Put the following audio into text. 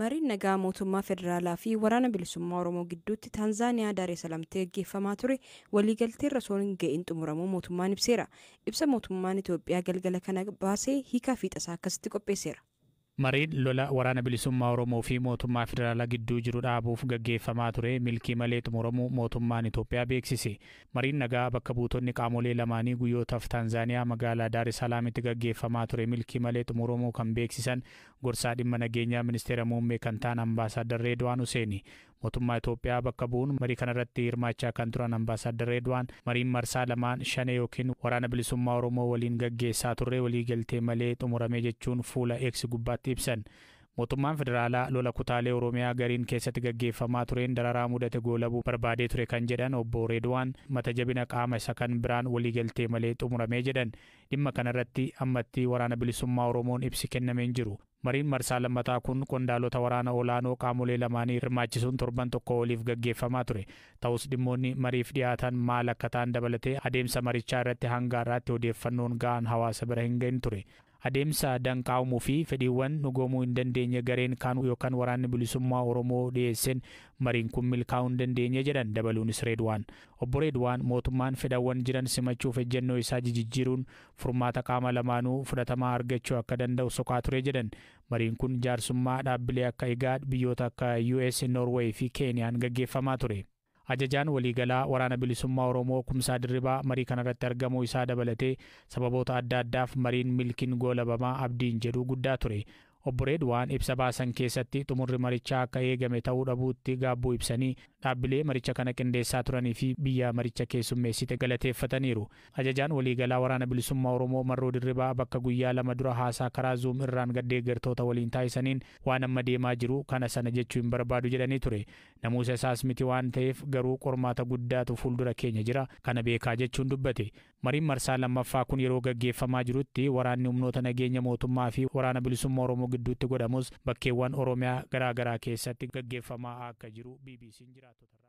Mariin nagaa mootummaa federaalaa fi Waraana Bilisummaa Oromoo gidduutti Taanzaaniyaa Daaree Salaamtti gaggeeffamaa ture waliigalteerra osoo hin ga'iin xumuramuu mootummaan ibseera. Ibsa mootummaan Itoophiyaa galgala kana baasee hiikaa fiixasaa akkasitti qopheesseera. Mariin lola Waraana Bilisummaa Oromoo fi mootummaa federaalaa gidduu jiru dhaabuuf gaggeeffamaa ture milkii malee xumuramuu mootummaan Itoophiyaa beeksise. Mariin nagaa bakka buutonni qaamolee lamaanii guyyootaaf Taanzaaniyaa magaalaa Daar es Salaamitti gaggeeffamaa ture milkii malee xumuramuu kan beeksisan gorsaa dhimma nageenyaa ministeera muummee kan ta'an Ambaasaadar Reedwaan Huseeni. Mootummaa Itoophiyaa bakka bu'uun marii kanarratti hirmaachaa kan turan Ambaasaadar Reedwaan mariin marsaa lamaan Shanee yookiin Waraana Bilisummaa Oromoo waliin gaggeessaa turre waliigaltee malee xumurame jechuun fuula X gubbaatti ibsan. Mootummaan federaalaa lola kutaalee Oromiyaa gariin keessatti gaggeeffamaa tureen dararaa mudate goolabuu barbaadee ture kan jedhan obbo Reedwaan mata jabina qaama isa kan biraan waliigaltee malee xumurame jedhan. Dhimma kanarratti ammatti Waraana Bilisummaa Oromoon ibsi kennameen jiru. Mariin marsaa lammataa kun qondaalota waraana olaanoo qaamolee lamaanii hirmaachisuun torban tokko oliif gaggeeffamaa ture. Ta'us dhimmoonni mariif dhiyaatan maal akka ta'an dabalatee adeemsa marichaa irratti hanga har'aatti odeeffannoon ga'aan hawaasa bira hin gahin ture. Adeemsa danqaa uumuu fi fedhiiwwan dhugoomuu hin dandeenye gareen kaan yookaan Waraanni Bilisummaa Oromoo dhiyeesseen mariin kun milkaa'uu hin dandeenye jedhan dabaluunis Reedwaan. Obbo Reedwaan mootummaan fedhawwan jiran simachuuf ejjennoo isaa jijjiiruun furmaata qaama lamaanuu fudhatamaa argachuu akka danda'u soqaa ture jedhan. Mariin kun jaarsummaa dhaabbilee akka IGAD, biyyoota akka US, Norway fi Keeniyaan gaggeeffamaa ture. Ajajaan waliigalaa Waraana Bilisummaa Oromoo Kumsaa Dirribaa marii kanarratti argamuu isaa dabalatee sababoota adda addaaf mariin milkiin goolabamaa abdiin jedhu guddaa ture. Obbo Reedwaan ibsa baasan keessatti xumurri marichaa akka eegame ta'uu dhabuutti gaabbuu ibsanii dhaabbilee maricha kana qindeessaa turanii fi biyya maricha keessummeessite galateeffataniiru. Ajajaan waliigalaa Waraana Bilisummaa Oromoo Marroo Dirribaa bakka guyyaa lama dura haasaa karaa Zoom irraan deeggartoota waliin taasisaniin waan amma deemaa jiru kana sana jechuu hin barbaadu jedhanii ture. Namuusa isaas miti waan ta'eef garuu qormaata guddaatu fuuldura keenya jira kana beekaa jechuun dubbate. Mariin marsaa lammaffaa kun yeroo gaggeeffamaa jirutti waraanni humnoota nageenya mootummaa fi Waraana Bilisummaa Oromoo gidduutti godhamus bakkeewwan Oromiyaa garaagaraa keessatti gaggeeffamaa akka jiru BBC'n jiraattota.